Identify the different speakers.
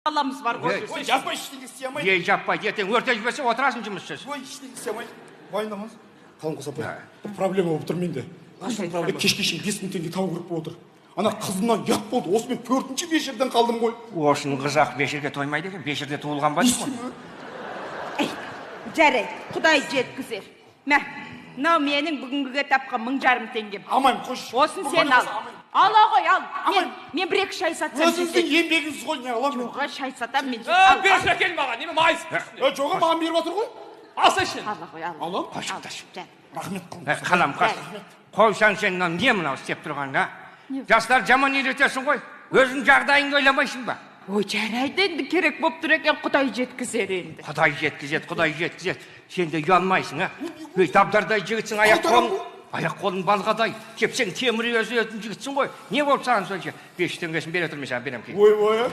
Speaker 1: Баламыз бар ғой.
Speaker 2: Ей.
Speaker 3: Ой, жаппай, ештеңе істей алмайды.
Speaker 2: Ей, жаппайды, ертең өртеп жіберсе, отырасың жұмыссыз.
Speaker 3: Ой, ештеңе істей алмайды. Уайымдамаңыз, Қаламқас апай, бір проблема болып тұр менде.
Speaker 1: Қандай?
Speaker 3: Кешке шейін 5000 теңге табу керек болып отыр. Ана қызымнан ұят болды, осымен төртінші вечерден қалдым ғой.
Speaker 2: Осының қызы ақ вечерге тоймайды екен, вечерде туылған ба деймін ғой.
Speaker 1: Ей, жарайды, құдай жеткізер. Мә, мынау менің бүгінгіге тапқан 1500 теңгем.
Speaker 3: Алмаймын, қойшы.
Speaker 1: Осын сен ал. Ала ғой, ал. Мен бір екі шай сатсам,
Speaker 3: Өзіңіздің
Speaker 1: жетеді.
Speaker 3: еңбегіңіз ғой, не аламын мен?
Speaker 1: Жоға, шай сатамын мен.
Speaker 4: Ә,
Speaker 1: Ал,
Speaker 4: берші, әкел маған, неме майысып тұрсың?
Speaker 3: Е, жоға, маған беріп жатыр ғой.
Speaker 4: Алсайшы енді.
Speaker 1: Ала ғой, ал.
Speaker 3: Аламын.
Speaker 2: Қойшы.
Speaker 1: Ал, жә.
Speaker 3: Рахмет.
Speaker 2: Ә, Қаламқас, қойсаң сен, мынау не, мынау істеп тұрған, а? Жастар жаман үйретесің ғой, өзің жағдайыңды ойламайсың ба?
Speaker 1: Ой, жарайды енді, керек болып тұр екен, құдай жеткізер енді.
Speaker 2: Құдай жеткізеді, құдай жеткізеді. Сен де ұялмайсың, а? Ей, дабдардай жігітсің, аяқ қолың, аяқ қолың балғадай, тепсең темір үзетін жігітсің ғой. Не болды саған сонша? 500 теңгесін бере тұр, мен саған беремін кейін.
Speaker 3: Ойбай.